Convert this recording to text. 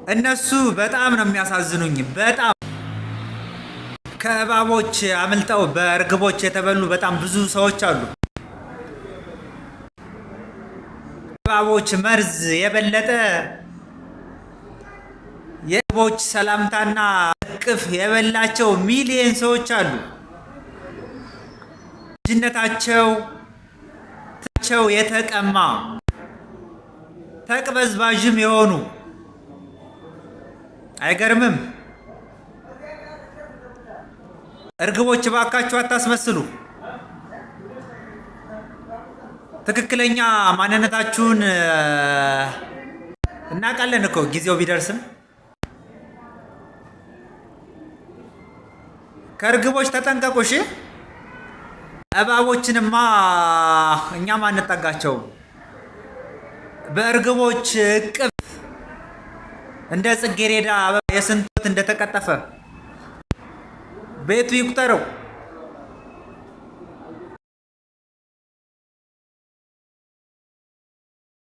እነሱ በጣም ነው የሚያሳዝኑኝ። በጣም ከእባቦች አምልጠው በእርግቦች የተበሉ በጣም ብዙ ሰዎች አሉ። እባቦች መርዝ የበለጠ የእርግቦች ሰላምታና እቅፍ የበላቸው ሚሊየን ሰዎች አሉ። ልጅነታቸው የተቀማ ተቅበዝባዥም የሆኑ አይገርምም? እርግቦች እባካችሁ አታስመስሉ። ትክክለኛ ማንነታችሁን እናውቃለን እኮ ጊዜው ቢደርስም። ከእርግቦች ተጠንቀቁ እሺ። እባቦችንማ እኛም አንጠጋቸውም። በእርግቦች እቅፍ እንደ ጽጌረዳ አበባ የስንቶት እንደተቀጠፈ ቤቱ ይቁጠረው።